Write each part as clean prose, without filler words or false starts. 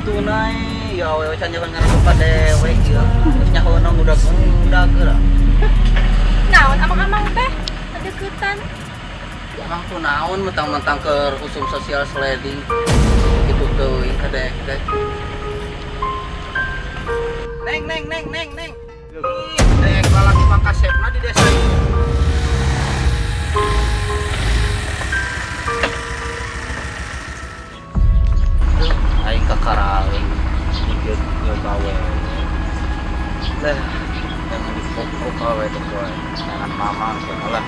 Kitu nae, ya awewe can nyaho ngaran ka dewek ieu. Geus nyaho ngudag-ngudag geura. Naon amang-amang teh? Deketan. Emang tuh naon mentang-mentang ke usum sosial sliding gitu teuing ka dewek teh. Neng, neng, neng, neng, neng. Ih, dewek lalaki pangkasepna di desa ieu. Duh, aing kakaraling Mikir ke gawe. Lah, jangan dipokok awe teh wae. Jangan mamang lah.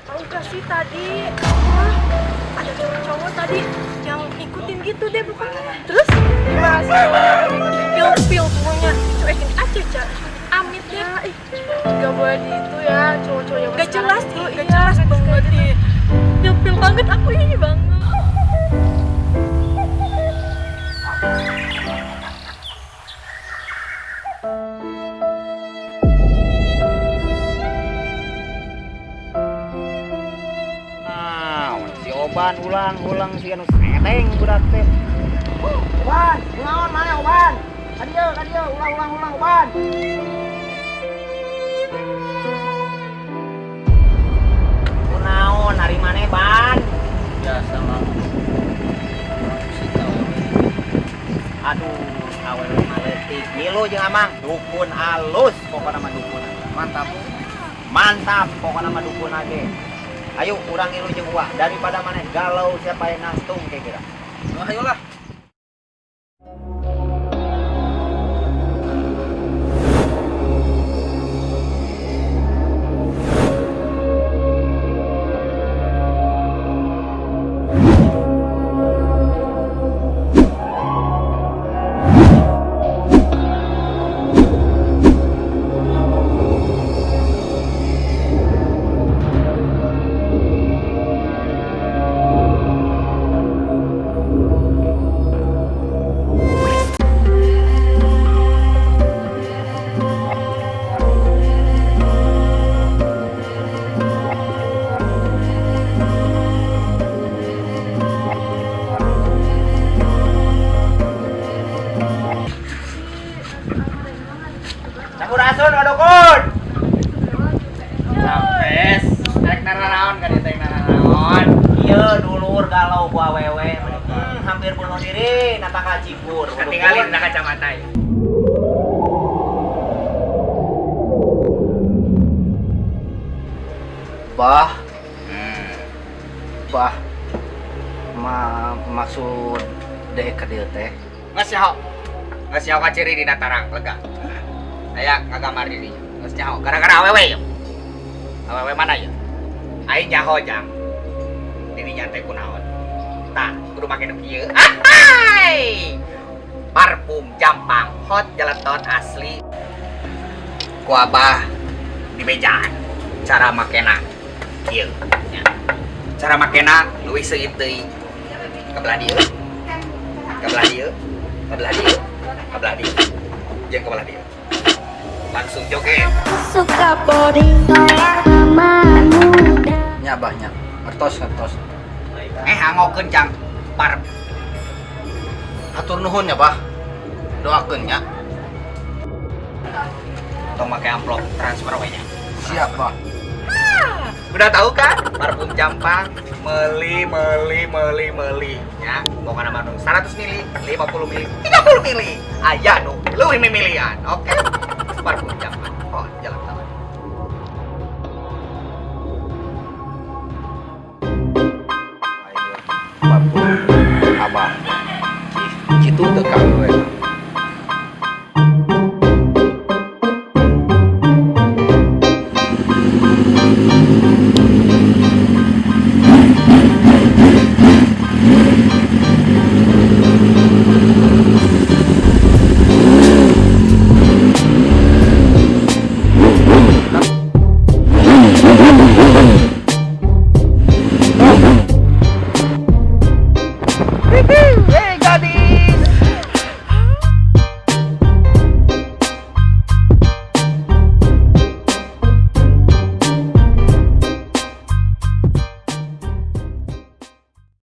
Tahu gak sih tadi? Wah, ada cowok-cowok tadi yang ikutin gitu deh pokoknya. Terus gimana sih? Pil-pil pokoknya cuekin aja, Ca. Amit deh. Ih, Gak boleh di itu ya, cowok-cowok yang gak jelas tuh, ih, gak jelas banget nih. Pil-pil banget aku ini banget. Nah, si Oban ulang-ulang si anu seteng budak teh. Oban, kunaon mana Oban? Kadieu, kadieu, ulang-ulang ulang Oban. Kunaon hari maneh Ban? Biasa mah. Si tahu. Aduh, awewe maletik. Ngilu jeung Amang, dukun alus pokona mah dukun. Mantap. Mantap pokona mah dukun ge. Ayo urang ngilu jeung uah daripada maneh galau siapa yang nastung kayak kira. Oh, ayolah. Sampurasun dukun. Sampes, rek naranaon ka dieu teh naranaon. Iya dulur galau ku awewe, hampir bunuh diri na tangkal cikur. Ketinggalin na kacamata ya. Bah. Bah. Ma maksud dek ka dieu teh. Geus nyaho. Geus nyaho kaciri dina tarang lega. Aya ngagambar di dieu. Geus nyaho gara-gara awewe yeuh. Awewe mana yeuh? Aing nyaho jang. Dirinya teh kunaon? Tah, kudu make nu kieu. Ahai! Parfum Jampang hot jeletot asli. Ku abah dibejaan cara makena kieu nya. Cara makena leuwih seuit deui. Ka belah dieu. Ka belah dieu. Ka belah dieu. Ka belah dieu. Jeung ka belah dieu. Langsung joget. Suka boring sama muda. Nya bah nya. Ngertos ngertos. Hangokeun jang par. Hatur nuhun ya bah. Doakeun nya. Tong make amplop transfer we nya. Siap bah. Udah tahu kan? Parfum Jampang meli meli meli meli ya. Pokokna mah nu 100 mili, 50 mili, 30 mili. Aya nu leuwih mimilian. Oke. Parfum Jampang. Oh, jalan tahu. Parfum abah. Kitu teu ka we.